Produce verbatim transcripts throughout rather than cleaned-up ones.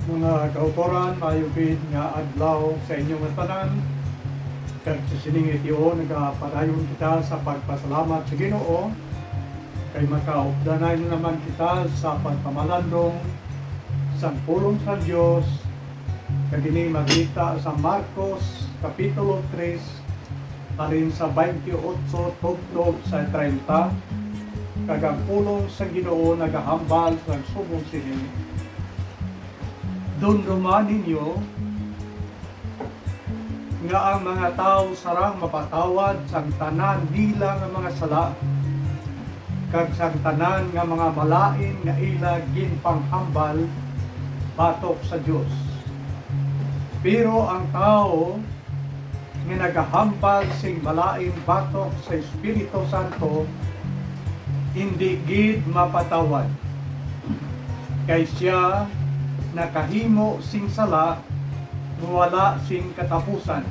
Mga kautoran, maayo gid nga adlaw sa inyo nga tanan. Kag sa sining tion, nagapadayon kita sa pagpasalamat sa Ginoo, kay makaupdanay na naman kita sa pagpamalandong sang pulong sa Dios, kag ini makita sa Marcos Kapitulo tres, halin sa twenty-eight tubtob sa treinta, kag ang pulong sa Ginoo nagahambal sa subong sini: Dumduma ninyo nga ang mga tawo sarang mapatawad sang tanan nila nga mga sala, kag sang tanan nga mga malain nga ila ginpanghambal batok sa Dios. Pero ang tawo nga nagahambal sing malain batok sa Espiritu Santo, indi gid mapatawad, kay sia nakahimo sing sala nga wala sing katapusan.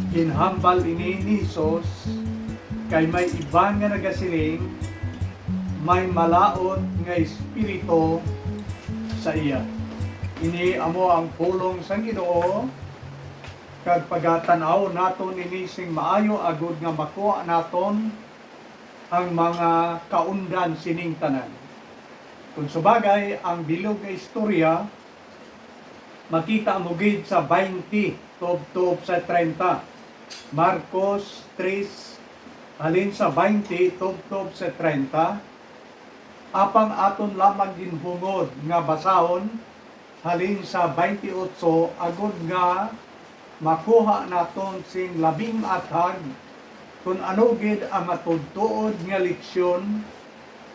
Ginhambal ini ni Jesus, kay may iban nga nagasiling, "May malaut nga espiritu sa iya." Ini amo ang pulong sang Ginoo, kag pagatan-aw naton ini sing maayo agod nga makuha naton ang mga kaundan sining tanan. Kon subagay, ang bilog nga istorya makita mo gid sa twenty tubtob sa treinta. Marcos tres, halin sa twenty tubtob sa treinta. Apang aton lamang ginhungod nga basahon halin sa twenty-eight, agod nga makuha naton sing labing athag kon ano gid ang matuod-tuod nga leksyon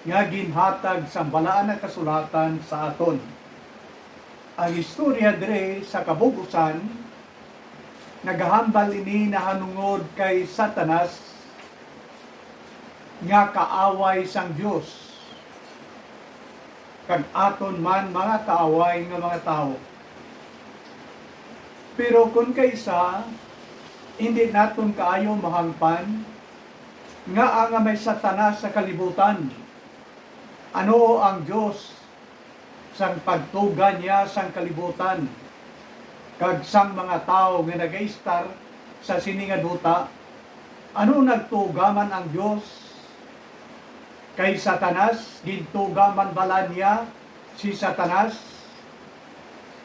nga ginhatag sang Balaan nga Kasulatan sa aton. Ang istorya diri sa kabug-usan nagahambal ini nahanungod kay Satanas, nga kaaway sang Dios, kag aton man mga kaaway nga mga tawo. Pero kon kaisa, hindi naton kaayo mahangpan nga nga may Satanas sa kalibutan. Ano ang Dios sang pagtuga niya sang kalibutan kag sang mga tawo nga nagaistar sa sini nga duta? Ano nagtuga man ang Dios? Kay Satanas, gintuga man bala niya si Satanas?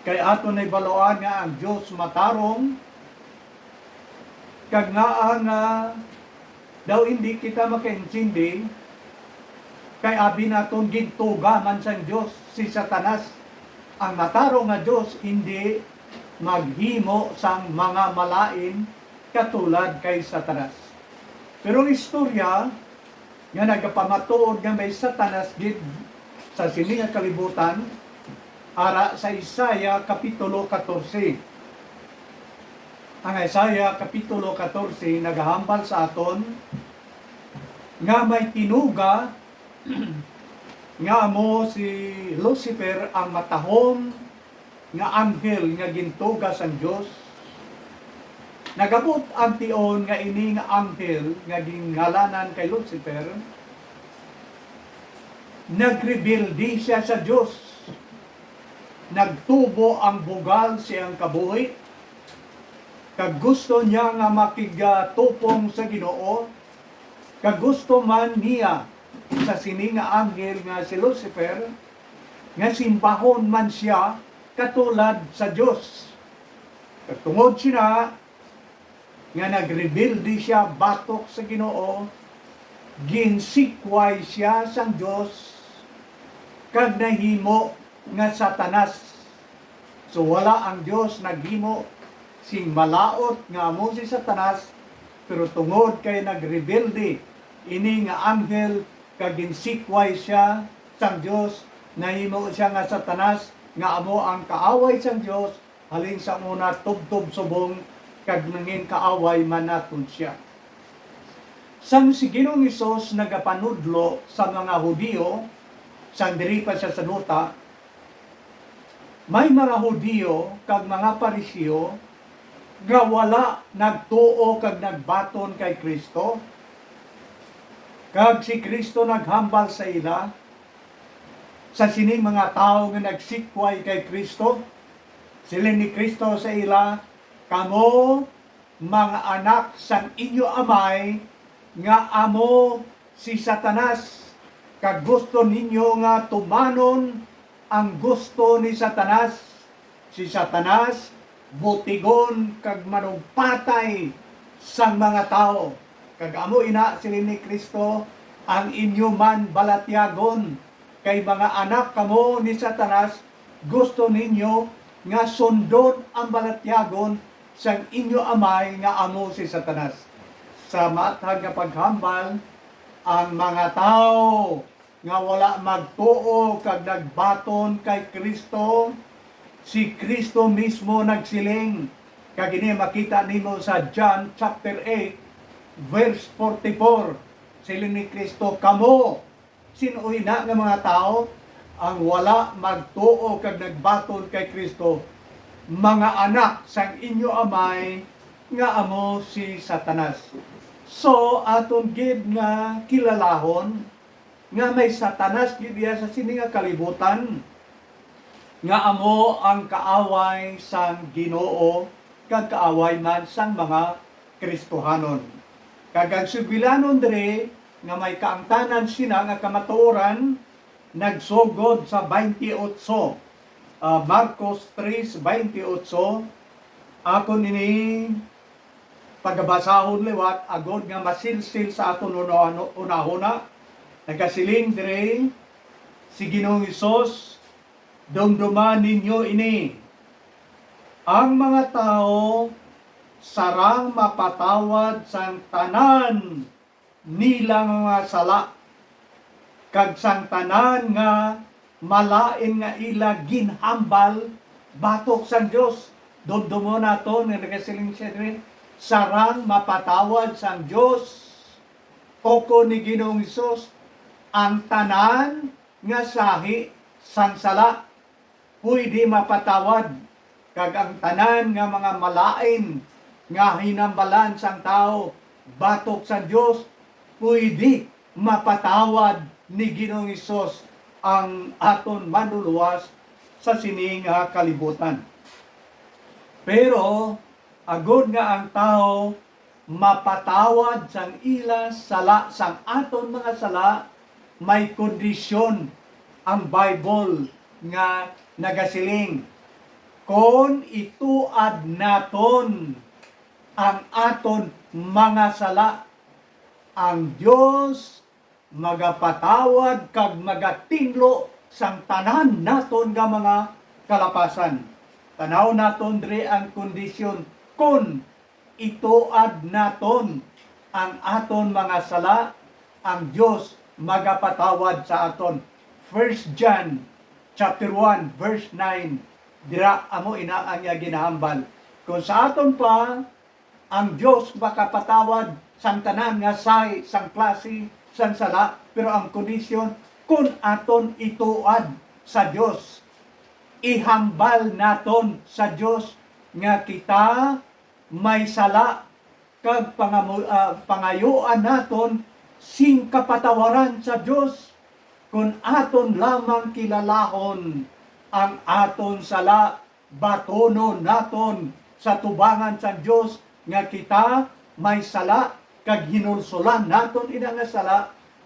Kay aton nahibaluan nga ang Dios matarong, kag ngaa nga daw indi kita makaintindi, kay abi naton gintuga man sang Dios si Satanas. Ang matarong nga Dios indi maghimo sang mga malain katulad kay Satanas. Pero ang istorya nga nagapamatuod nga may Satanas gid sa sini nga kalibutan, ara sa Isaiah Kapitulo katorse. Ang Isaiah Kapitulo katorse nagahambal sa aton nga may tinuga nga amo si Lucifer, ang matahom nga anghel nga gintuga sang Dios. Nagabot ang tion nga ini nga anghel nga ginngalanan kay Lucifer, nagrebelde sia sa Dios. Nagtubo ang bugal sa iyang kabuhi, kag gusto niya nga makigatupong sa Ginoo, kag gusto man niya sa sini nga anghel nga si Lucifer, nga simbahon man sia katulad sa Dios. Kag tungod sina nga nagrebelde sia batok sa Ginoo, ginsikway sia sang Dios kag nahimo nga Satanas. So, wala ang Dios naghimo sing malaut nga amo si Satanas, pero tungod kay nagrebelde ini nga anghel kag ginsikway sia sang Dios, nahimo sia nga Satanas, nga amo ang kaaway sang Dios, halin sa una tubtob subong, kag nangin kaaway man naton sia. Sang si Ginoong Hesus nagapanudlo sa mga Hudiyo, sang diri pa sia sa duta, may mga Hudiyo kag mga Pariseo nga wala nagtuo kag nagbaton kay Cristo, kag si Cristo naghambal sa ila, sa sining mga tawo nga nagsikway kay Cristo? Siling ni Cristo sa ila, "Kamo mga anak sang inyo amay, nga amo si Satanas, kag gusto ninyo nga tumanon ang gusto ni Satanas. Si Satanas butigon kag manugpatay sang mga tawo. Kag amo ina," siling ni Cristo, "ang inyo man balatyagon, kay mga anak kamo ni Satanas, gusto ninyo nga sundon ang balatyagon sang inyo amay nga amo si Satanas." Sa maathag nga paghambal, ang mga tawo nga wala magtuo kag nagbaton kay Cristo, si Cristo mismo nagsiling, kag ini makita nimo sa John chapter eight, verse forty-four. Siling ni Cristo, "Kamo, sin-o ina nga mga tawo ang wala magtuo kag nagbaton kay Cristo? Mga anak sang inyo amay nga amo si Satanas." So, aton gid nga kilalahon nga may Satanas gid iya sa sini nga kalibutan, nga amo ang kaaway sang Ginoo kag kaaway man sang mga Kristohanon. Kag ang sugilanon diri nga may kaangtanan sina nga kamatuoran nagsugod sa twenty-eight, ah, Marcos three twenty-eight. Akon ini pagabasahon liwat agod nga masilsil sa aton hunahuna. Nagasiling diri si Ginoong Hesus, "Dumduma ninyo ini. Ang mga tawo sarang mapatawad sang tanan nila nga mga sala, kag sang tanan nga malain nga ila ginhambal batok sang Dios." Dumdumon naton nga nagasiling siya diri, "Sarang mapatawad sang Dios." Ukon ni Ginoong Hesus, ang tanan nga sahi sang sala pwede mapatawad, kag ang tanan nga mga malain nga hinambalan sang tawo batok sa Dios pwede mapatawad ni Ginoong Hesus, ang aton Manluluwas sa sini nga kalibutan. Pero agod nga ang tawo mapatawad sang ila sala, sang aton mga sala, may kondisyon ang Bible nga nagasiling, "Kon ituad naton ang aton mga sala, ang Dios magapatawad kag magatinlo sang tanan naton nga mga kalapasan." Tanaw naton diri ang kondisyon, kon ituad naton ang aton mga sala, ang Dios magapatawad sa aton. First John chapter one, verse nine, dira amo ina ang iya ginahambal. Kung sa aton pa, ang Dios makapatawad sang tanan nga sahi, sang klase sang sala, pero ang kondisyon, kun aton ituad sa Dios, ihambal naton sa Dios nga kita may sala, kag pangamu-, ah, pangayuan naton sing kapatawaran sa Dios. Kun aton lamang kilalahon ang aton sala, batonon naton sa tubangan sang Dios nga kita may sala, kag hinulsolan naton ina nga sala.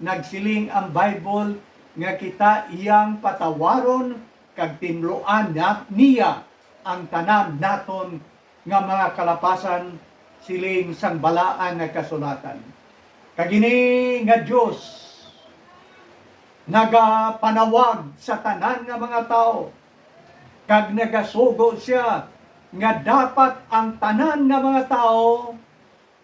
Nagsiling ang Bible nga kita iyang patawaron kag tinluan na-, niya ang tanan naton nga mga kalapasan, siling sang Balaan nga Kasulatan. Kag ini nga Dios nagapanawag sa tanan nga mga tawo, kag nagasugo sia nga dapat ang tanan nga mga tawo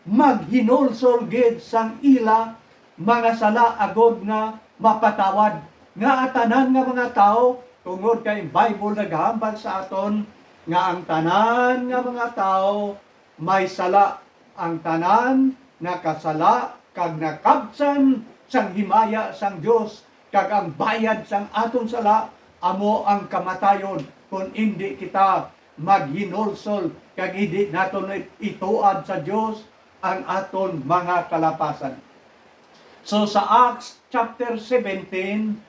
maghinulsol gid sang ila mga sala agod nga mapatawad. Nga tanan nga mga tawo, tungod kay ang Bible nagahambal sa aton nga ang tanan nga mga tawo may sala, ang tanan nakasala kag nakabsan sang himaya sang Dios, kag ang bayad sang aton sala amo ang kamatayon, kon indi kita maghinulsol kag indi naton ituad sa Dios ang aton mga kalapasan. So, sa Acts chapter seventeen,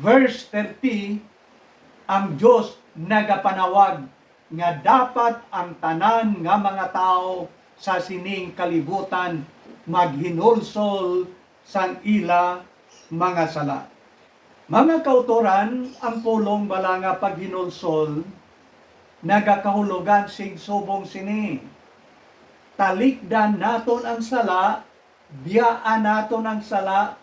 verse thirty, ang Dios nagapanawag nga dapat ang tanan nga mga tawo sa sining kalibutan maghinulsol sang ila mga sala. Mga kautoran, ang pulong bala nga paghinulsol nagakahulogan sing subong sini. Talikdan naton ang sala, biyaan naton ang sala,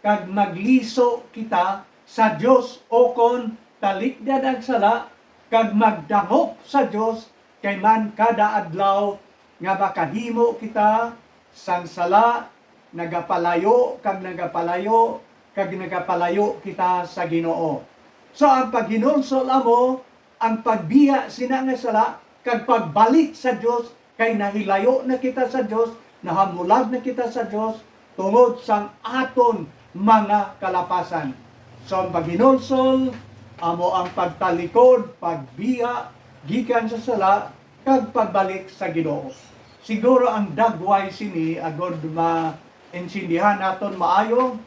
kag magliso kita sa Dios, ukon talikdan ang sala kag magdangop sa Dios, kay man kada adlaw nga makahimo kita sang sala, nagapalayo kag nagapalayo kag nagapalayo kita sa Ginoo. So, ang paghinulsol amo ang pagbiya sina nga sala kag pagbalik sa Dios, kay nahilayo na kita sa Dios, nahamulag na kita sa Dios tungod sang aton mga kalapasan. So, ang paghinulsol amo ang pagtalikod, pagbiya gikan sa sala, kag pagbalik sa Ginoo. Siguro ang dagway sini agod maintindihan naton maayo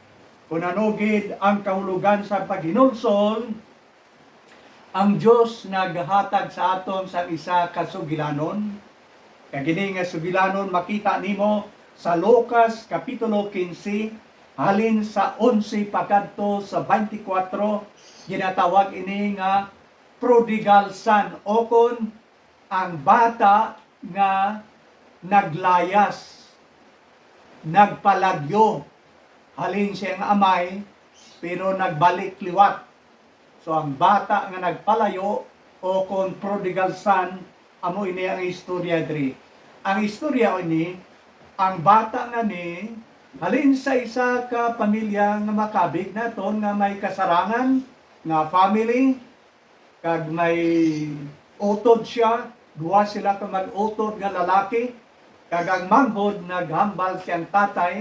kon ano gid ang kahulogan sa paghinulsol, ang Dios naghatag sa aton sang isa ka sugilanon. Kag ini nga sugilanon makita nimo sa Lucas Kapitulo quince, halin sa onse pakadto sa twenty-four, ginatawag ini nga prodigal son, o kon ang bata nga naglayas, nagpalagyo halin sa iyang amay, pero nagbalik liwat. So, ang bata nga nagpalayo, o kon prodigal son, amo ini ang istorya diri. Ang istorya ini, ang bata nga ni halin sa isa ka pamilya nga makabig naton nga may kasarangan nga family, kag may utod sia, duha sila ka mag-utod nga lalaki, kag ang manghod naghambal sa iyang tatay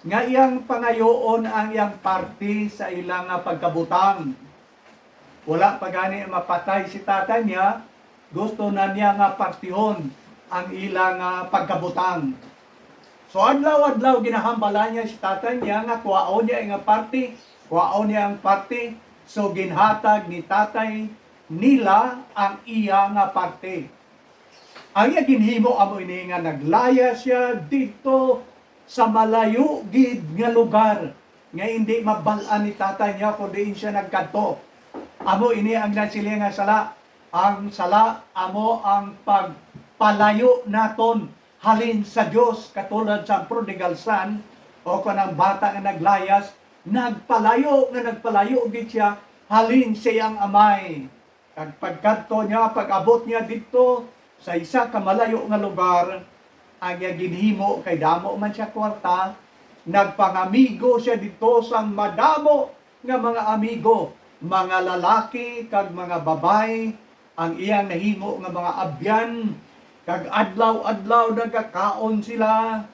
nga iyang pangayoon ang iyang parte sa ila nga pagkabutang. Wala pa gani mapatay si tatay niya, gusto na niya nga partihon ang ila nga pagkabutang. So, adlaw-adlaw ginahambala niya si tatay niya nga kuhaon niya ang parte, kuhaon niya ang parte. So, ginhatag ni tatay nila ang iya nga parte. Ang iya ginhimo amo ini nga naglaya siya didto sa malayo gid nga lugar nga indi mabal-an ni tatay niya kon diin siya nagkadto. Amo ini ang nasiling nga sala. Ang sala amo ang pagpalayo naton halin sa Dios, katulad sa prodigal son, o kon ang bata nga naglayas, nagpalayo nga nagpalayo gid sia halin sa iyang amay. Kag pagkadto niya, pag-abot niya didto sa isa ka malayo nga lugar, ang iya ginhimo, kay damo man sia kwarta, nagpangamigo sia didto sang madamo nga mga amigo, mga lalaki kag mga babayi, ang iyang nahimo nga mga abyan, kag adlaw-adlaw nagakaon sila,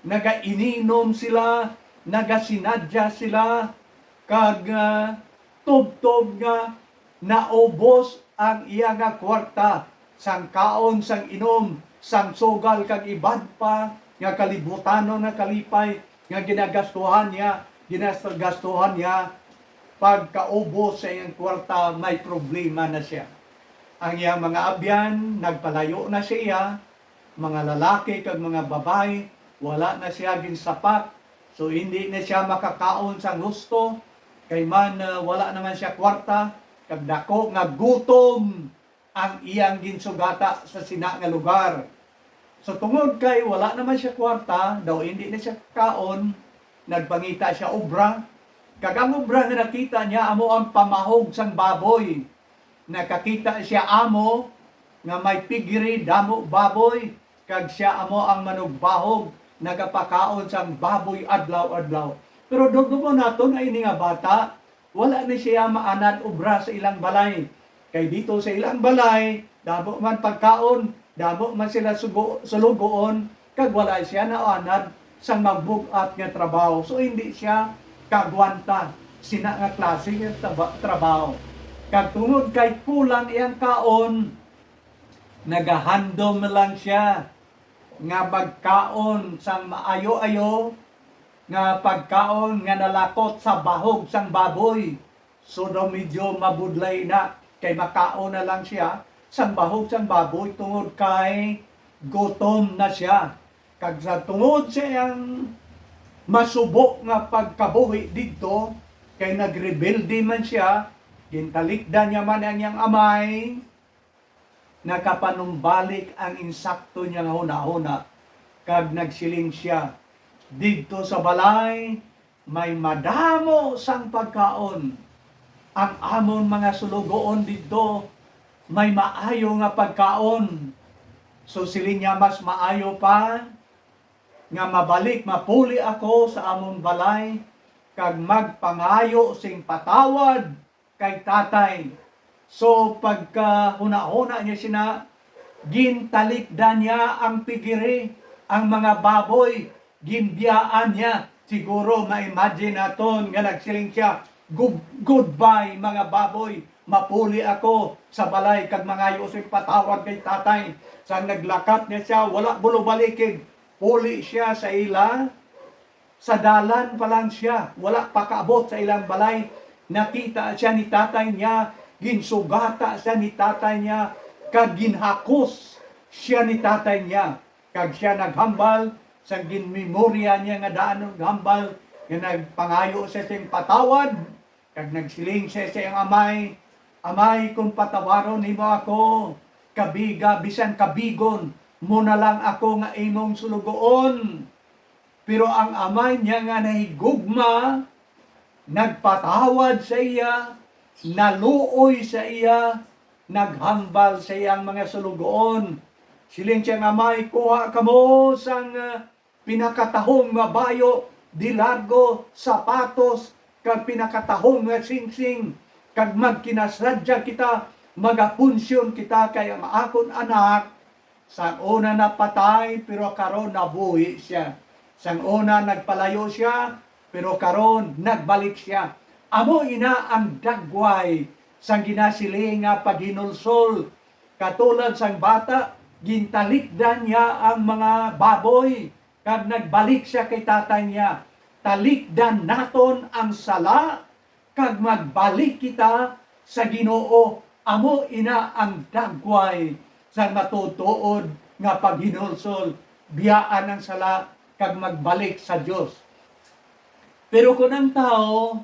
nagaininom sila, nagasinadya sila, kag, ah, tubtob nga naubos ang iya nga kwarta sang kaon, sang inom, sang sugal, kag iban pa nga kalibutanon nga kalipay nga ginagastuhan niya, ginagastuhan niya. Pagkaubos sa iyang kwarta, may problema na sia. Ang iyang mga abyan nagpalayo na sa iya, mga lalaki kag mga babayi, wala na siya ginsapak. So, hindi na siya makakaon sang husto, kay man, ah, wala naman siya kwarta, kag dako nga gutom ang iyang ginsugata sa sina nga lugar. So, tungod kay wala naman siya kwarta, daw hindi na siya kaon, nagpangita siya obra. Kag ang obra nga nakita niya amo ang pamahog sang baboy. Nakakita siya amo nga may piggery, damo baboy, kag sia amo ang manugbahog, nagapakaon sang baboy adlaw-adlaw. Pero dugdungon naton nga ini nga bata, wala ni siya maanad obra sa ilang balay. Kay didto sa ilang balay, damo man pagkaon, damo man sila sugo-, sulugoon, kag wala siya naanad sang magbug-at nga trabaho. So, hindi siya kagwanta sina nga klase nga traba-, trabaho. Kag tungod kay kulang iyang kaon, nagahandom lang siya nga magkaon sang maayo-ayo nga pagkaon nga nalakot sa bahog sang baboy. So daw medyo mabudlay na, kay makaon na lang siya sang bahog sang baboy tungod kay gutom na siya. Kag sa tungod sa iyang masubo nga pagkabuhi didto, kay nagrebelde man sia, gintalikdan niya man ang iyang amay, nakapanumbalik ang insakto niya nga hunahuna, kag nagsiling sia, "Didto sa balay may madamo sang pagkaon. Ang amon mga sulugoon didto may maayo nga pagkaon." So siling niya, "Mas maayo pa nga mabalik, mapuli ako sa amon balay kag magpangayo sing patawad kay tatay." So pagkahunahuna niya sina, gintalikdan niya ang pigiri, ang mga baboy, ginbiyaan niya. Siguro ma-imagine naton nga nagsiling siya, "Gub-, goodbye, mga baboy, mapuli ako sa balay kag mangayo sing patawad kay tatay." Sang naglakat niya siya, wala bulobalikid. Puli siya sa ila, sa dalan pa lang siya, wala pa kaabot sa ilang balay, nakita siya ni tatay niya, ginsugata siya ni tatay niya, kag ginhakos siya ni tatay niya. Kag siya naghambal, sa ginmemorya niya nga daan naghambal, nga nagpangayo siya sing patawad, kag nagsiling siya sa iyang amay, "Amay, kon patawaron nimo ako, kabiga, bisan kabigon mo na lang ako nga imong sulugoon." Pero ang amay niya nga nahigugma, nagpatawad sa iya, naluoy sa iya, naghambal sa iyang mga sulugoon. Siling siya nga, "Amay, kuha kamo sang, ah, pinakatahong nga bayo, di largo, sapatos, kag pinakatahong nga singsing, kag magkinasadya kita, magapunsyon kita, kay ang akon anak sang una napatay, pero karon nabuhi sia. Sang una nagpalayo sia, pero karon nagbalik sia." Amo ina ang dagway sang ginasiling nga paghinulsol. Katulad sang bata, gintalikdan niya ang mga baboy, kag nagbalik sia kay tatay niya. Talikdan naton ang sala, kag magbalik kita sa Ginoo. Amo ina ang dagway sang matuod-tuod nga paghinulsol, biyaan ang sala kag magbalik sa Dios. Pero kon ang tawo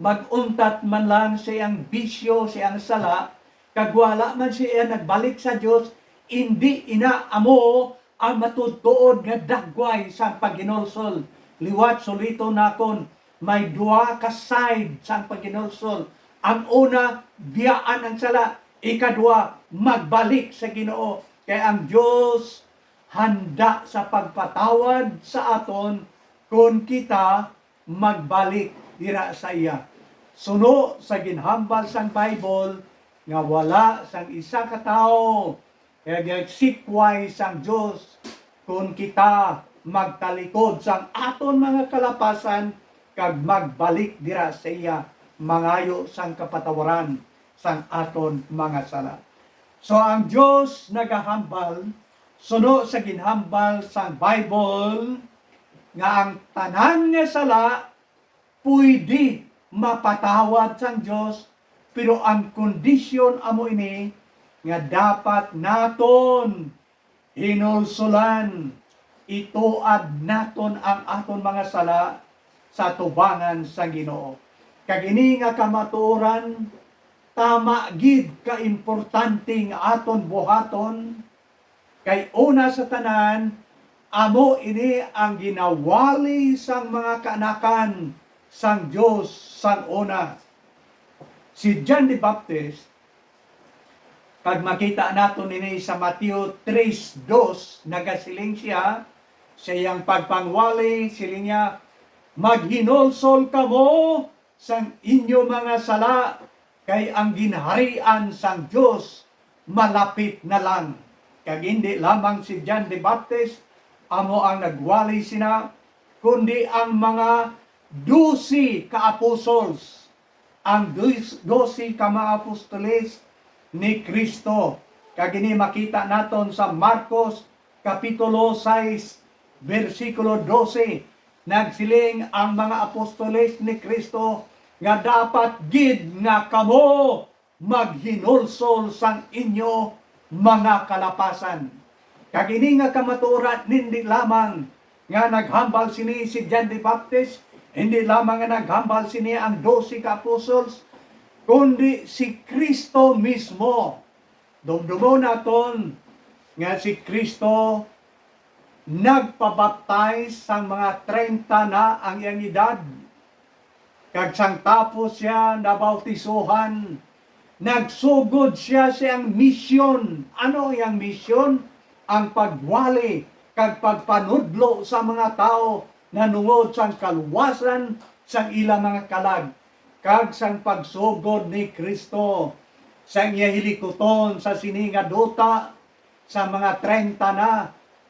mag-untat man lang sa iyang bisyo, sa iyang sala, kag wala man siya nagbalik sa Dios, indi ina amo ang matuod-tuod nga dagway sang paghinulsol. Liwat suliton nakon, may duha ka side sang paghinulsol. Ang una, biyaan ang sala. Ikadua, magbalik sa Ginoo. Kay ang Dios handa sa pagpatawad sa aton kon kita magbalik dira sa iya. Suno sa ginhambal sang Bible nga wala sang isa ka tawo nga ginsikway sang Dios kon kita magtalikod sang aton mga kalapasan kag magbalik dira sa iya, mangayo sang kapatawaran sang aton mga sala. So ang Dios nagahambal suno sa ginhambal sang Bible nga ang tanan nga sala pwede mapatawad sang Dios, pero ang kondisyon amo ini nga dapat naton hinulsulan, ituad naton ang aton mga sala sa atubangan sang Ginoo. Kag ini nga kamatuoran, tama gid ka importante nga aton buhaton, kay una sa tanan, amo ini ang ginawali sang mga kaanakan sang Dios sang una. Si John the Baptist, kag makita naton ini sa Mateo tres dos, nagasiling sia sa iyang pagpangwali, siling niya, "Maghinulsol kamo sang inyo mga sala, kay ang ginharian sang Dios malapit na lang." Kag hindi lamang si John the Baptist amo ang nagwali sina, kundi ang mga dose ka apostles, ang dus-, dose ka mga apostoles ni Cristo. Kag ini makita naton sa Marcos Kapitulo sais, bersikulo dose, nagsiling ang mga apostoles ni Cristo, nga dapat gid nga kamo maghinulsol sang inyo mga kalapasan. Kag ini nga kamatuoran hindi lamang nga naghambal sini si John the Baptist, hindi lamang nga naghambal sini ang dose ka apostles, kundi si Cristo mismo. Dumdumon naton nga si Cristo nagpabaptize sang mga treinta na ang iyang edad, kag sang tapos sia nabautisohan, nagsugod sia sa iyang misyon. Ano ang iyang misyon? Ang pagwali kag pagpanudlo sa mga tawo nanungod sang kaluwasan sang ila mga kalag, kag sang pagsugod ni Cristo. Sang iya hilikuton sa sini nga duta, sa mga treinta na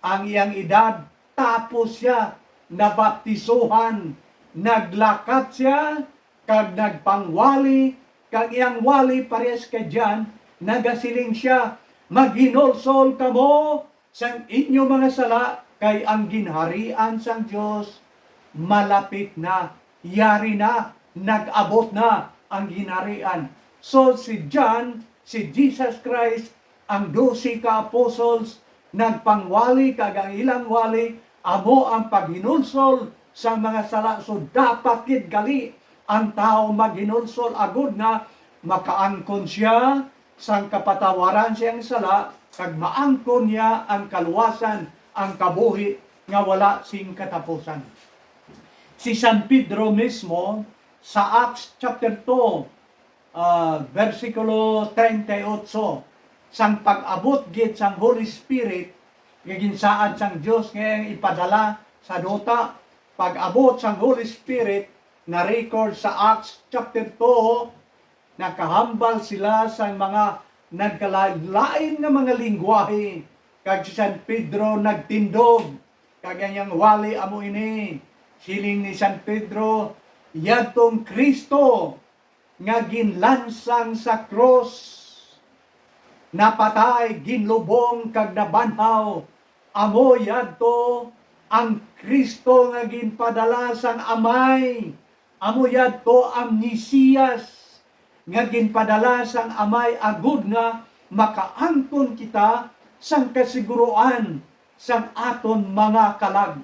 ang iyang edad, tapos sia nabaptisohan. Naglakat sia kag nagpangwali, kag iyang wali, parehas kay John, nagasiling sia, "Maghinulsol kamo sang inyo mga sala, kay ang ginharian sang Dios malapit na." Yari na, nag-abot na ang ginharian. So, si John, si Jesus Christ, ang dose ka apostles, nagpangwali, kag ang ilang wali amo ang paghinulsol sa mga sala. So, dapat gid gali ang tawo maghinulsol agod nga makaangkon sia sang kapatawaran siyang sala, kag maangkon niya ang kaluwasan, ang kabuhi nga wala sing katapusan. Si San Pedro mismo, sa Acts chapter two, ah, bersikulo treinta y ocho, sang pag-abot gid sang Holy Spirit nga ginsaad sang Dios nga iyang ipadala sa duta, pag-abot sang Holy Spirit, na-record sa Acts chapter two, nakahambal sila sang mga nagkalain-lain nga mga linggwahe, kag si San Pedro nagtindog, kag ang iyang wali amo ini. Siling ni San Pedro, "Yadtong Cristo nga ginlansang sa krus, napatay, ginlubong, kag nabanhaw, amo yadto ang Cristo nga ginpadala sang Amay. Amo yadto ang Mesiyas nga ginpadala sang Amay, agod nga makaangkon kita sang kasiguruan sang aton mga kalag,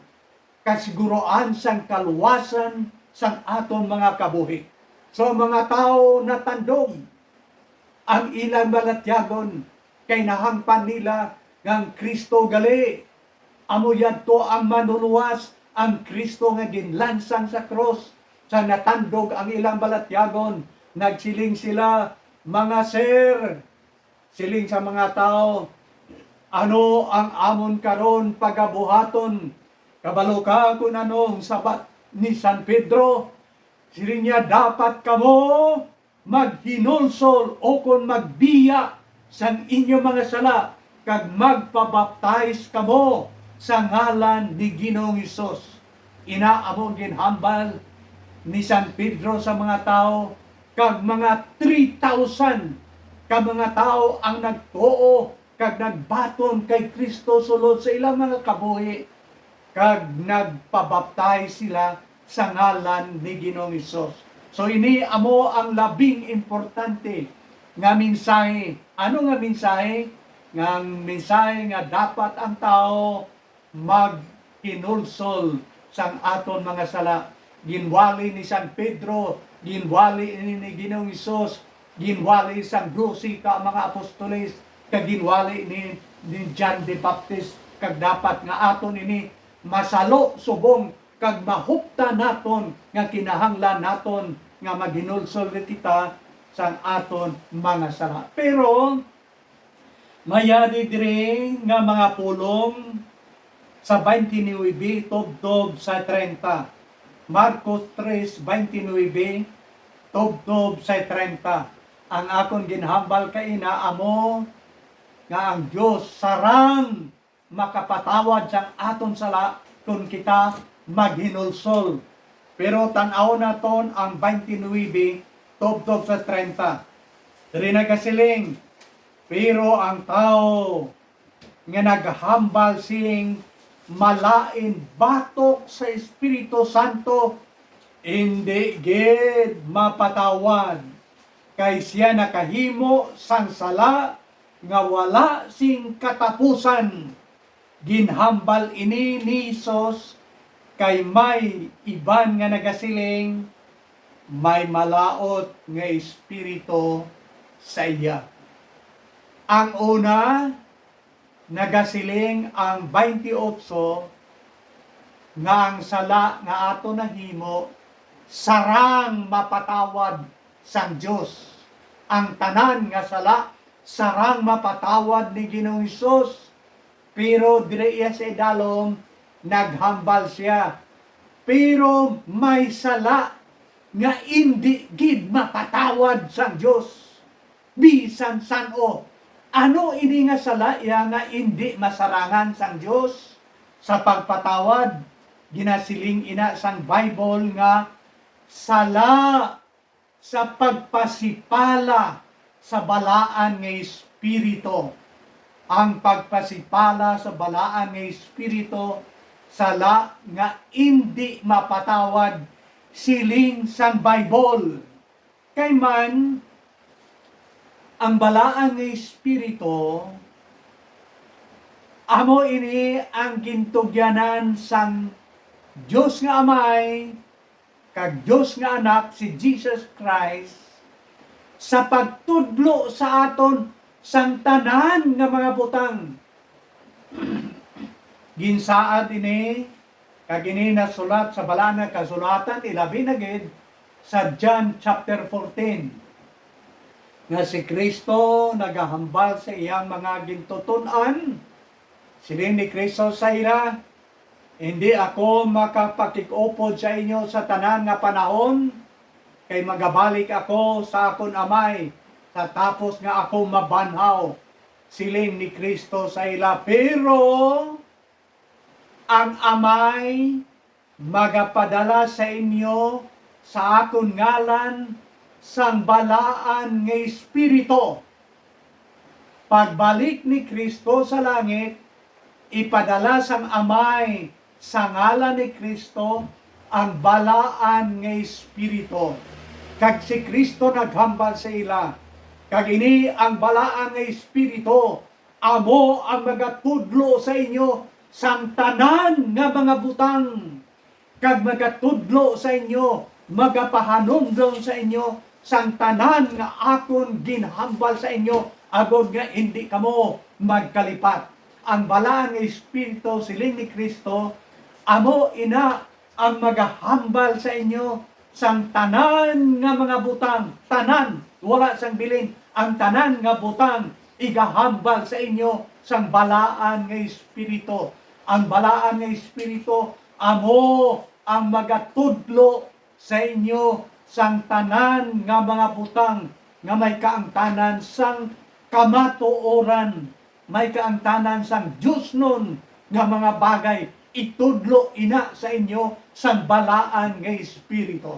kasiguruan sang kaluwasan sang aton mga kabuhi." So, ang mga tawo natandog ang ilang balatyagon, kay nahangpan nila nga ang Cristo gali amo yadto ang manuluwas, ang Cristo nga ginlansang sa krus. Sa natandog ang ilang balatyagon, nagsiling sila, "Mga sir," siling sa mga tawo, "ano ang amon karon pagabuhaton? Kabalo ka kon ano ang sabat ni San Pedro? Siling niya, dapat kamo maghinulsol ukon magbiya sang inyo mga sala kag magpabaptize kamo sa ngalan ni Ginoong Hesus." Ina amo ang ginhambal ni San Pedro sa mga tawo, kag mga three thousand ka mga tawo ang nagtuo kag nagbaton kay Cristo sulod sa ilang mga kabuhi, kag nagpabaptize sila sa ngalan ni Ginoong Hesus. So, ini amo ang labing importante nga mensahe. Ano nga mensahe? Nga ang mensahe nga dapat ang tawo maghinulsol sang aton mga sala. Ginwali ni San Pedro, ginwali ini ni Ginoong Hesus, ginwali sang dose ka mga apostoles, kag ginwali ni, ni John the Baptist, kag dapat nga aton ini masalo subong kag mahuptan naton nga kinahanglan naton nga maghinulsol kita sang aton mga sala. Pero may yari diri nga mga pulong sa twenty-nine tubtob sa treinta. Marcos three twenty-nine tubtob sa treinta. Ang akon ginhambal kaina amo nga ang Dios sarang makapatawad sang aton sala kon kita maghinulsol. Pero tan-aw naton ang twenty-nine tubtob sa treinta. Diri nagasiling, "Pero ang tawo nga naghambal sing malain batok sa Espiritu Santo, Indi gid mapatawad, kay sia nakahimo sang sala nga wala sing katapusan. Ginhambal ini ni Jesus, kay may iban nga nagasiling, "May malaut nga espiritu sa iya." Ang una, nagasiling ang twenty-eight nga ang sala nga aton nahimo sarang mapatawad sang Dios. Ang tanan nga sala sarang mapatawad ni Ginoong Hesus. Pero diri iya sa idalom, naghambal sia, "Pero may sala nga indi gid mapatawad sang Dios, bisan san-o." Ano ini nga sala iya nga indi masarangan sang Dios sa pagpatawad? Ginasiling ina sang Bible nga sala sa pagpasipala sa balaan nga espiritu. Ang pagpasipala sa balaan nga espiritu, sala nga indi mapatawad, siling sang Bible. Kay man, ang balaan nga espiritu, amo ini ang gintugyanan sang Dios nga Amay kag Dios nga Anak, si Jesus Christ, sa pagtudlo sa aton sang tanan nga mga butang. Ginsaad ini, kag ini nasulat sa Balaan nga Kasulatan, ilabi na gid sa John chapter fourteen, nga si Cristo nagahambal sa iyang mga gintuton-an. Siling ni Cristo sa ila, "Indi ako makapakig-upod sa inyo sa tanan nga panahon, kay magabalik ako sa akon Amay sa tapos nga ako mabanhaw," siling ni Cristo sa ila. Pero ang Amay magapadala sa inyo sa akon ngalan sang balaan nga Espiritu. Pagbalik ni Cristo sa langit, ipadala sang Amay sa ngalan ni Cristo ang balaan nga Espiritu. Kag si Cristo naghambal sa ila, kag ini ang balaan nga Espiritu amo ang magatudlo sa inyo sang tanan nga mga butang, kag magatudlo sa inyo, magapahanumdom sa inyo sang tanan nga akon ginhambal sa inyo, agod nga indi kamo magkalipat. Ang Balaan nga Espiritu, siling ni Cristo, amo ina ang magahambal sa inyo sang tanan nga mga butang, tanan, wala sang bilin, ang tanan nga butang igahambal sa inyo sang Balaan nga Espiritu. Ang Balaan nga Espiritu amo ang magatudlo sa inyo sang tanan nga mga butang nga may kaangtanan sang kamatuoran, may kaangtanan sang diosnon nga mga bagay. Itudlo ina sa inyo sang Balaan nga Espiritu.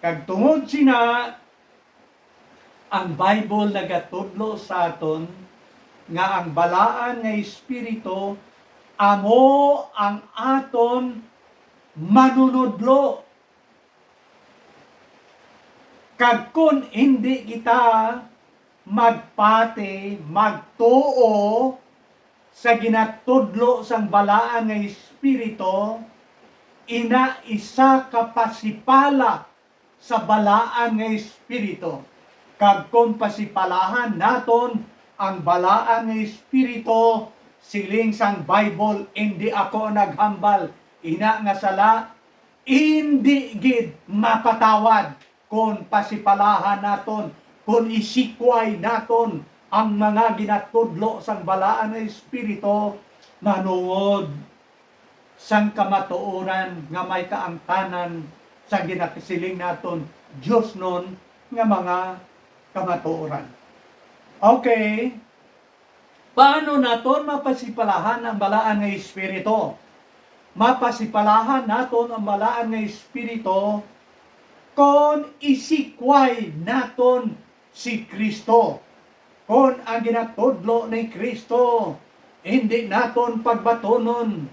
Kag tungod sina, ang Bible nagatudlo sa aton nga ang Balaan nga Espiritu amo ang aton manunudlo. Kag kon indi kita magpati, magtuo sa ginatudlo sang Balaan nga Espiritu, ina isa ka pasipala sa Balaan nga Espiritu. Kag kon pasipalahan naton ang Balaan nga Espiritu, siling sang Bible, "Indi ako naghambal ina nga sala," indi gid mapatawad kon pasipalahan naton, kon isikway naton ang mga ginatudlo sang Balaan nga Espiritu, nahanungod sang kamatuoran nga may kaangtanan sa ginasiling naton diosnon nga mga kamatuoran. Okay. Paano naton mapasipalahan ang Balaan nga Espiritu? Mapasipalahan naton ang Balaan nga Espiritu kon isikway naton si Cristo. Kon ang ginatudlo ni Cristo indi naton pagbatunon,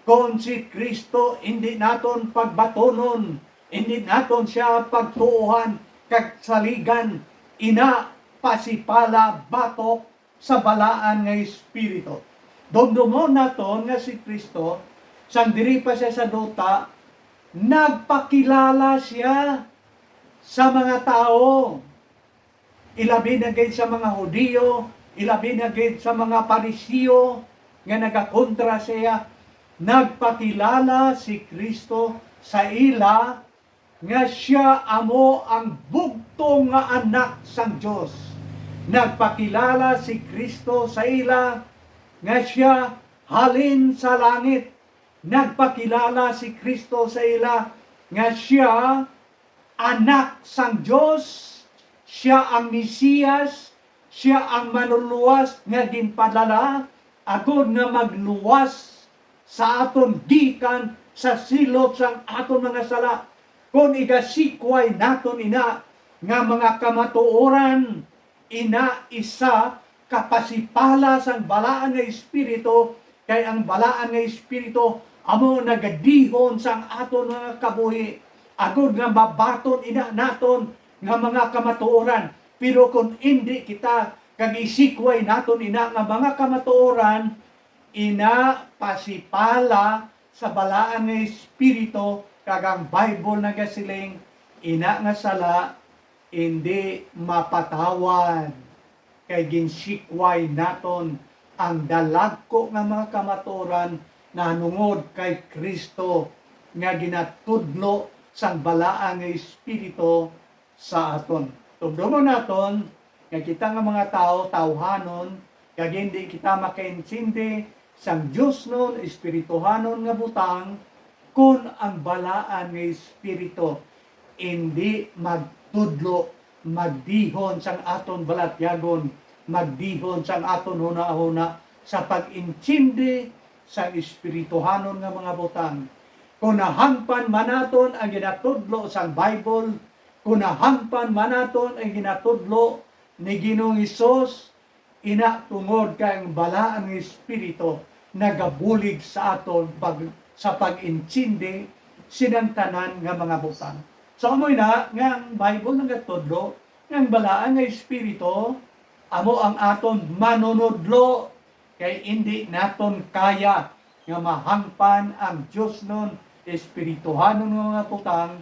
kon si Cristo indi naton pagbatunon, Indi naton sia pagtuohan kag saligan, ina pasipala batok sa balaan nga espiritu. Dumdumon naton nga si Cristo, sang diri pa siya sa duta, nagpakilala siya sa mga tawo, ilabi na gid sa mga Hudiyo, ilabi na gid sa mga Pariseo nga nagakontra siya. Nagpakilala si Cristo sa ila nga sia amo ang bugtong nga Anak sang Dios. Nagpakilala si Cristo sa ila nga sia halin sa langit. Nagpakilala si Cristo sa ila nga sia Anak sang Dios, sia ang Mesiyas, sia ang Manluluwas nga ginpadala agod nga magluwas sa aton gikan sa silot sang aton mga sala. Kon igasikway naton ina nga mga kamatuoran, ina isa ka pasipala sang balaan nga espiritu, kay ang balaan nga espiritu amo nagadihon sang aton mga kabuhi, agod nga mabaton ina naton nga mga kamatuoran. Pero kon indi kita kag isikway naton ina nga mga kamatuoran, ina pasipala sa balaan nga espiritu, kag ang Bible nagasiling, ina nga sala indi mapatawad, kay ginsikway naton ang dalagko nga mga kamatuoran nahanungod kay Cristo nga ginatudlo sang balaan nga espiritu sa aton. Tumdomon naton nga kita nga mga tawo tawhanon, kag hindi kita makaintindi sang diosnon, espirituhanon nga butang, kon ang balaan nga espiritu indi magtudlo, magdihon sang aton balatyagon, magdihon sang aton hunahuna sa pag-intindi sang espirituhanon nga mga butang. Kon nahangpan man naton ang ginatudlo sang Bible, kon nahangpan man naton ang ginatudlo ni Ginoong Hesus, ina tungod kay ang balaan nga espiritu nagabulig sa aton pag-, sa pag-intindi sining tanan nga mga butang. So, amo na nga ang Bible nagatudlo nga ang balaan nga espiritu amo ang aton manunudlo, kay indi naton kaya nga mahangpan ang diosnon, espirituhanon nga mga butang,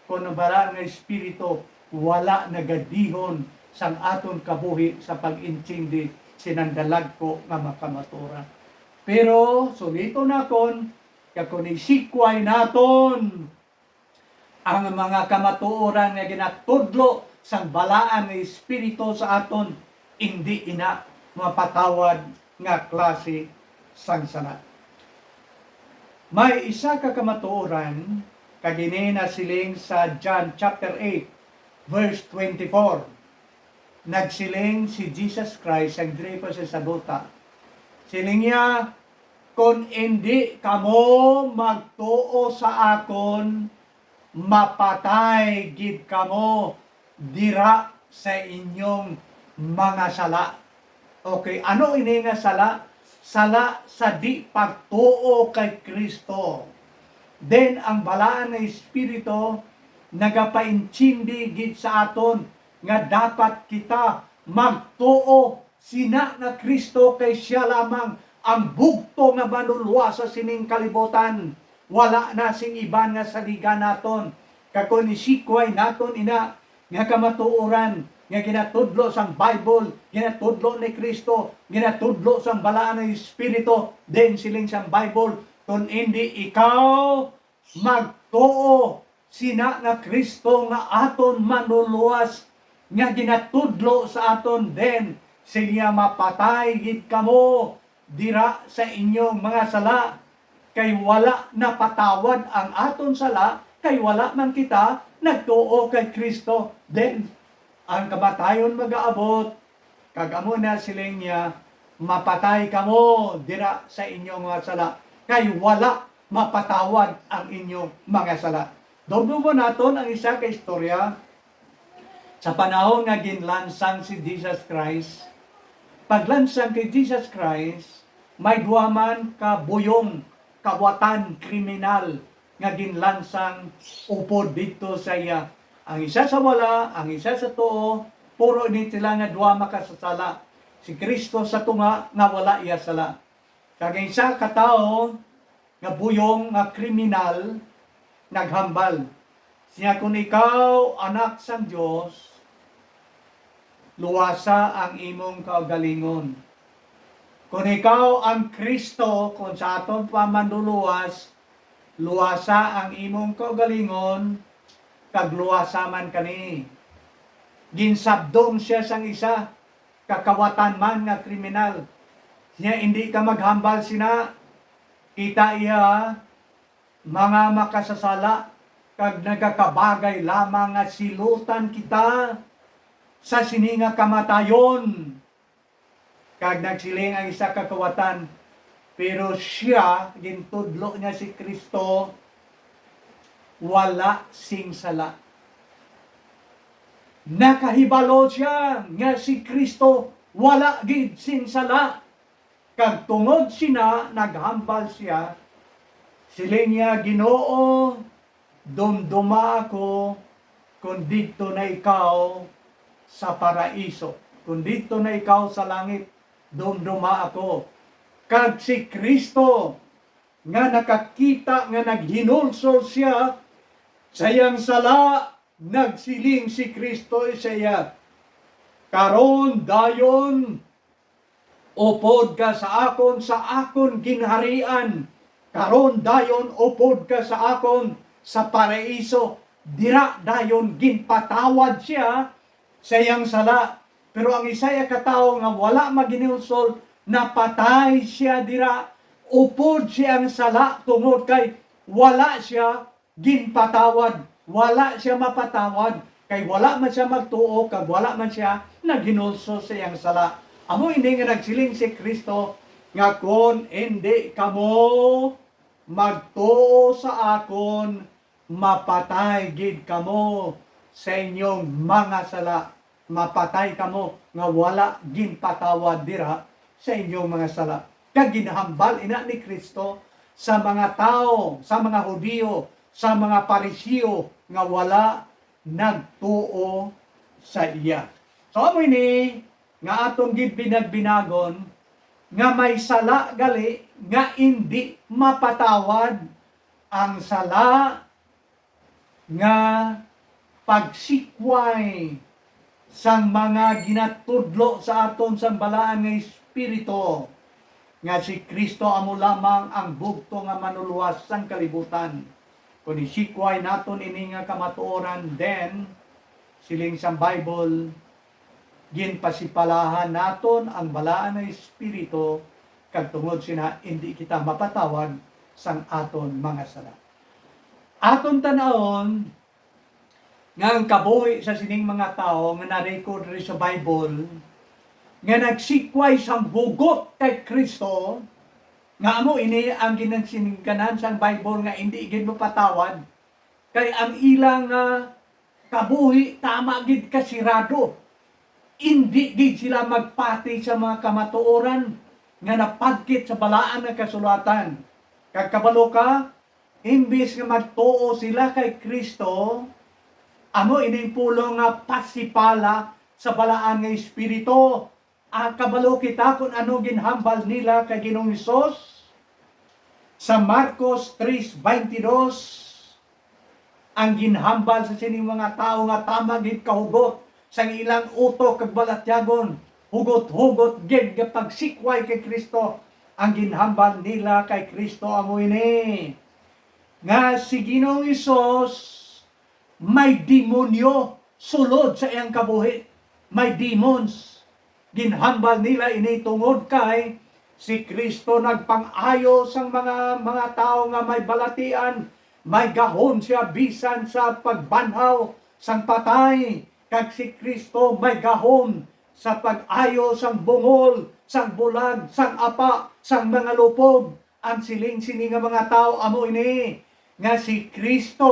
kon ang balaan nga espiritu wala nagadihon sang aton kabuhi sa pag-intindi sining dalagko nga mga kamatuoran. Pero suliton nakon, kag kon isikway naton ang mga kamatuoran nga ginatudlo sang balaan nga espiritu sa aton, indi ina mapatawad nga klase sang sala. May isa ka kamatuoran, kag ini nasiling sa John chapter eight, verse twenty-four. Nagsiling si Jesus Christ, ang diri pa siya sa duta. Siling niya, "Kon indi kamo magtuo sa akon, mapatay gid kamo dira sa inyong mga sala." Okay, ano ini nga sala? Sala sa di pagtuo kay Cristo. Then, ang balaan nga Espiritu nagapaintindi gid sa aton nga dapat kita magtuo sina nga Cristo kay sia lamang ang bugto nga manluluwas sa sining kalibutan. Wala na sing iban nga saligan naton. Kag kon isikway naton ina nga kamatuoran nga ginatudlo sang Bible, ginatudlo ni Cristo, ginatudlo sang Balaan nga Espiritu, then siling sang Bible, "Kon indi ikaw magtuo sina nga Cristo nga aton manluluwas nga ginatudlo sa aton, then siling niya, mapatay gid kamo dira sa inyong mga sala, kay wala napatawad ang aton sala, kay wala man kita nagtuo kay Cristo." Then ang kamatayon magaabot, kag amo na siling niya, "Mapatay kamo dira sa inyong mga sala, kay wala mapatawad ang inyong mga sala." Dumdumon naton ang isa ka istorya. Sa panahon nga ginlansang si Jesus Christ, paglansang kay Jesus Christ, may duha man ka buyong, kawatan, kriminal, nga ginlansang upod didto sa iya. Ang isa sa wala, ang isa sa tuo, puro ini sila nga duha makasasala. Si Cristo sa tunga nga wala iya sala. Kag ang isa ka tawo nga buyong nga kriminal naghambal. Siya, "Kon ikaw anak sang Dios, luwasa ang imong kaugalingon. Kon ikaw ang Cristo, kon sa aton pa manluluwas, luwasa ang imong kaugalingon, kag luwasa man kami." Ginsabdong siya sang isa, kakawatan man nga kriminal. Niya, "Indi ka maghambal sina. Kita iya, mga makasasala, kag nagakabagay lamang nga silutan kita sa sini nga kamatayon." Kag nagsiling ang isa ka kawatan, "Pero sia, gintudlo niya si Cristo, wala sing sala." Nakahibalo sia nga si Cristo wala gid sing sala. Kag tungod sina naghambal sia, siling niya, "Ginoo, dumduma ako kon didto na ikaw sa paraiso, kon didto na ikaw sa langit, dumduma ako." Kag si Cristo nga nakakita nga naghinulsol sia sa iyang sala, nagsiling si Cristo sa iya, "Karon dayon, upod ka sa akon sa akon ginharian. Karon dayon, upod ka sa akon sa paraiso." Dira dayon ginpatawad siya sa iyang sala. Pero ang isa ka tawo nga wala maghinulsol, napatay siya dira upod sa iyang sala, tungod kay wala siya ginpatawad. Wala siya mapatawad, kay wala man siya magtuo, kag wala man siya naghinulsol sa iyang sala. Amo ini nga nagsiling si Cristo nga, "Kon indi kamo magtuo sa akon, mapatay gid kamo sa inyong mga sala." Mapatay kamo nga wala ginpatawad dira sa inyong mga sala. Kag ginhambal ina ni Cristo sa mga tawo, sa mga Hudiyo, sa mga Pariseo nga wala nagtuo sa iya. So, amo ini nga aton gid binagbinagon, nga may sala gali nga indi mapatawad. Ang sala nga pagsikway sang mga ginatudlo sa aton sang Balaan nga Espiritu, nga si Cristo amo lamang ang bugtong nga Manlulowas sang kalibutan. Kon isikway naton ini nga kamatuoran, then, siling sang Bible, ginpasipalahan naton ang Balaan nga Espiritu, kag tungod sina, indi kita mapatawad sang aton mga sala. Aton tan-awon nga ang kabuhi sa sining mga tawo nga na-record diri sa Bible, nga nagsikway sang hugot kay Cristo, nga amo ini ang ginasilinganan sang Bible nga indi gid mapatawad, kay ang ilang, ah, kabuhi tama gid kasirado. Indi gid sila magpati sa mga kamatuoran nga napagkit sa Balaan nga Kasulatan. Kag kabalo ka, imbis nga magtuo sila kay Cristo, amo ining pulong nga pasipala sa Balaan nga Espiritu. Ah, kabalo kita kon ano ginhambal nila kay Ginoong Hesus. Sa Marcos tres veintidós, ang ginhambal sa sining mga tawo nga tama gid kahugot sang ilang utok kag balatyagon, hugot-hugot gid nga pagsikway kay Cristo. Ang ginhambal nila kay Cristo amo ini, nga si Ginoong Hesus may demonyo sulod sa iyang kabuhi. May demons. Ginhambal nila ini tungod kay si Cristo nagpang-ayo sang mga, mga tawo nga may balatian, may gahom sia bisan sa pagbanhaw sang patay, kag si Cristo may gahom sa pag-ayo sang bungol, sang bulag, sang apa, sang mga lupog. Ang siling sini nga mga tawo amo ini, nga si Cristo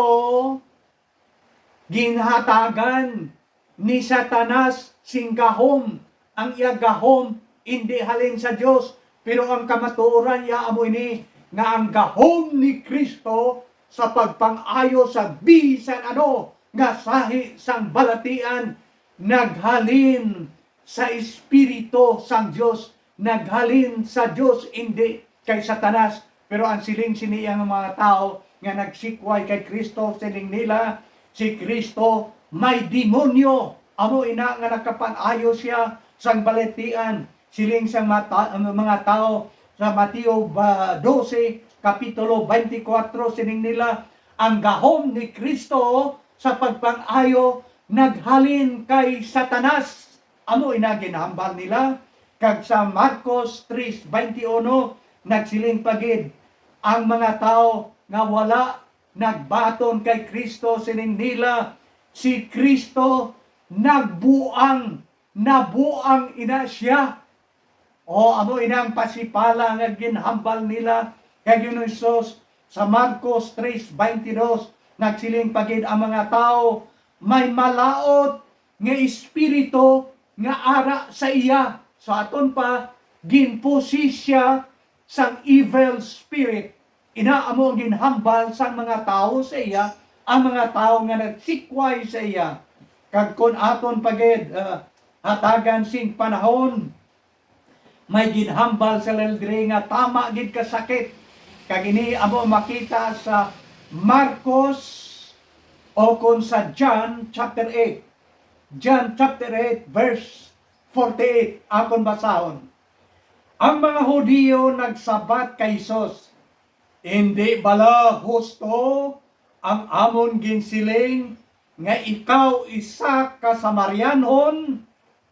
ginhatagan ni Satanas sing gahom. Ang iya gahom indi halin sa Dios, pero ang kamatuoran iya amo ini, nga ang gahom ni Cristo sa pagpang-ayo sa bisan ano nga sahi sang balatian naghalin sa Espiritu sang Dios, naghalin sa Dios, indi kay Satanas. Pero ang siling sini ang mga tawo nga nagsikway kay Kristo, siling nila, "Si Kristo may demonyo." Amo ina nga nakapan-ayo siya sang balatian. Siling sang mata-, mga tawo sa Mateo ba, dose, kapitulo twenty-four, siling nila, "Ang gahom ni Kristo sa pagpang-ayo naghalin kay Satanas." Amo ina ginhambal nila. Kag sa Marcos tres veintiuno, nagsiling pa gid ang mga tawo nga wala nagbaton kay Kristo, siling nila, "Si Kristo nagbuang, nabuang ina siya." O, amo ina ang pasipala nga ginhambal nila kay Ginoong Jesus. Sa Marcos tres veintidos, nagsiling pa gid ang mga tawo, "May malaut nga espiritu nga ara sa iya." So, aton pa, ginpossess siya sang evil spirit. Ina amo ang ginhambal sang mga tawo sa iya, ang mga tawo nga nagsikway sa iya. Kag kon aton pa gid, ah, hatagan sing panahon, may ginhambal sa Laldre nga tama gid ka sakit. Kag ini amo makita sa Marcos o kon sa John chapter eight. John chapter eight, verse forty-eight. Akon basahon. Ang mga Hudiyo nagsabat kay Jesus, "Indi bala husto ang amon ginsiling nga ikaw isa ka Samarianhon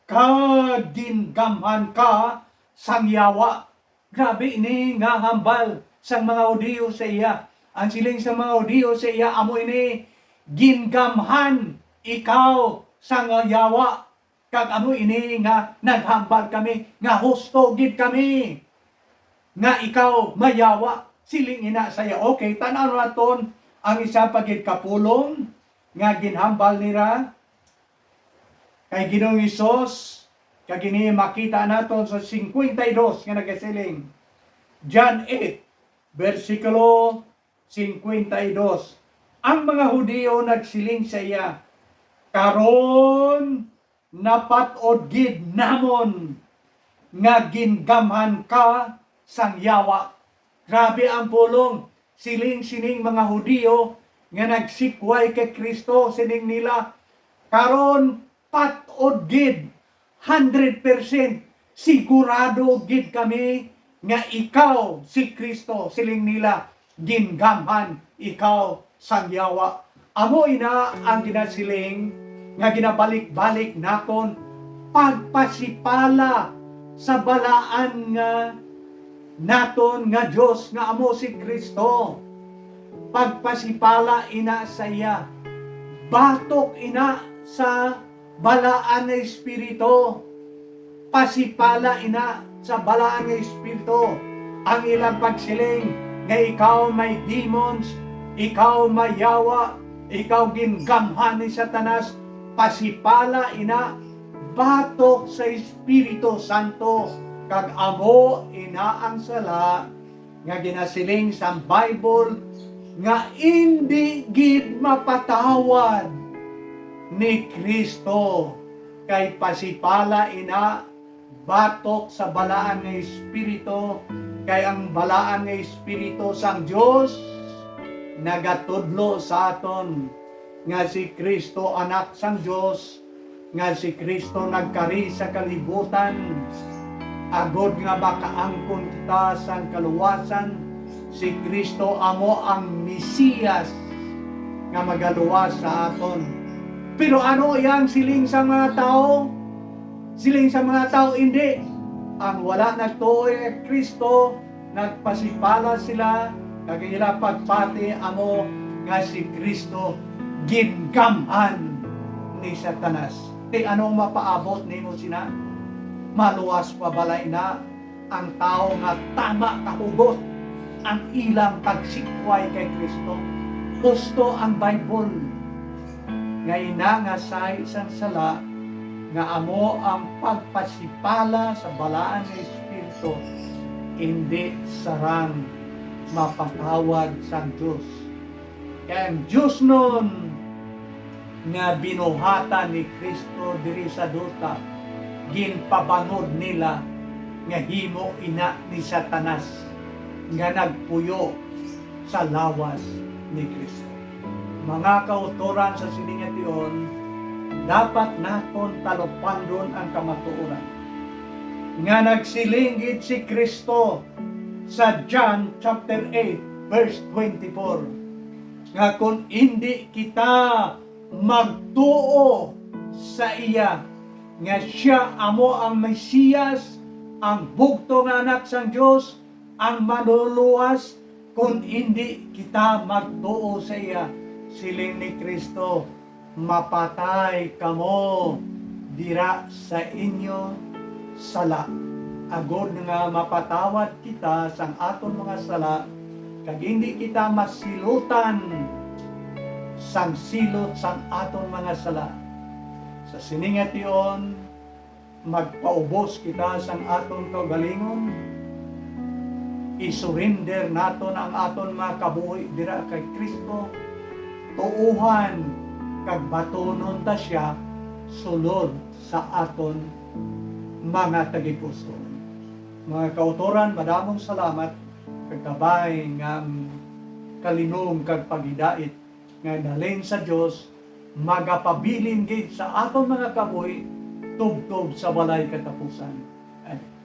kag gingamhan ka sang yawa?" Grabe ini nga hambal sang mga Hudiyo sa iya. Ang siling sang mga Hudiyo sa iya amo ini, "Gingamhan ikaw sang yawa." Kag amo ini nga naghambal kami nga husto gid kami nga ikaw mayawa. Siling ina sa iya. Okay, tan-aw naton ang isa pa gid ka pulong nga ginhambal nira kay Ginoong Hesus, kag ini makita naton sa cincuenta y dos nga nagasiling, John eight, bersikulo cincuenta y dos. Ang mga Hudiyo nagsiling sa iya, "Karon napat-od gid namon nga gingamhan ka sang yawa." Grabe ang pulong. Siling sining mga Hudiyo nga nagsikway kay Kristo, siling nila, "Karon pat-od gid, hundred percent, sigurado gid kami nga ikaw si Kristo," siling nila, "gingamhan ikaw sang yawa." Amo ina ang ginasiling nga ginabalik-balik naton, pagpasipala sa balaan nga naton nga Dios nga amo si Kristo. Pagpasipala ina sa iya, batok ina sa balaan nga espiritu. Pasipala ina sa balaan nga espiritu ang ilang pagsiling nga ikaw may demons, ikaw mayawa, ikaw gingamhan ni Satanas. Pasipala ina batok sa Espiritu Santo, kag amo ina ang sala nga ginasiling sang Bible nga indi gid mapatawad ni Kristo, kay pasipala ina batok sa balaan nga espiritu, kay ang balaan nga espiritu sang Dios nagatudlo sa aton nga si Kristo Anak sang Dios, nga si Kristo nagkari sa kalibutan, agod nga makaangkon kita sang kaluwasan. Si Kristo amo ang Mesiyas nga magaluwas sa aton. Pero ano iyang siling sa mga tawo? Siling sa mga tawo, "Indi. Ang wala nagtuo kay Kristo, nagpasipala sila, kag ang ila pagpati amo nga si Kristo gingamhan ni Satanas." Kay ano ang mapaabot nimo sina? Maluwas pa bala ina ang tawo nga tama kahugot ang ilang pagsikway kay Kristo? Husto ang Bible nga ina nga sahi sang sala nga amo ang pagpasipala sa balaan nga espiritu, indi sarang mapatawad sang Dios. Kay ang diosnon nga binuhatan ni Cristo diri sa duta, ginpabangod nila nga himo ina ni Satanas nga nagpuyo sa lawas ni Cristo. Mga kautoran, sa sini nga tion, dapat naton talupandon ang kamatuoran nga nagsiling gid si Cristo sa John chapter eight, verse twenty-four, nga kon indi kita magtuo sa iya nga siya amo ang Mesiyas, ang bugtong nga Anak sang Dios, ang Manluluwas, kon indi kita magtuo sa iya, siling ni Cristo, mapatay kamo dira sa inyo sala, agod nga mapatawad kita sang aton mga sala, kag indi kita masilutan sang silot sang aton mga sala. Sa sini nga tion, magpaubos kita sang aton kaugalingon, isurinder naton ang aton mga kabuhi dira kay Cristo, tuohan kag batunon ta sia sulod sa aton mga tagipusoon. Mga kautoran, madamong salamat kag kabay nga ang kalinong kag paghidait nga nalin sa Dios magapabilin gid sa aton mga kabuhi tubtob sa walay katapusan. Amen.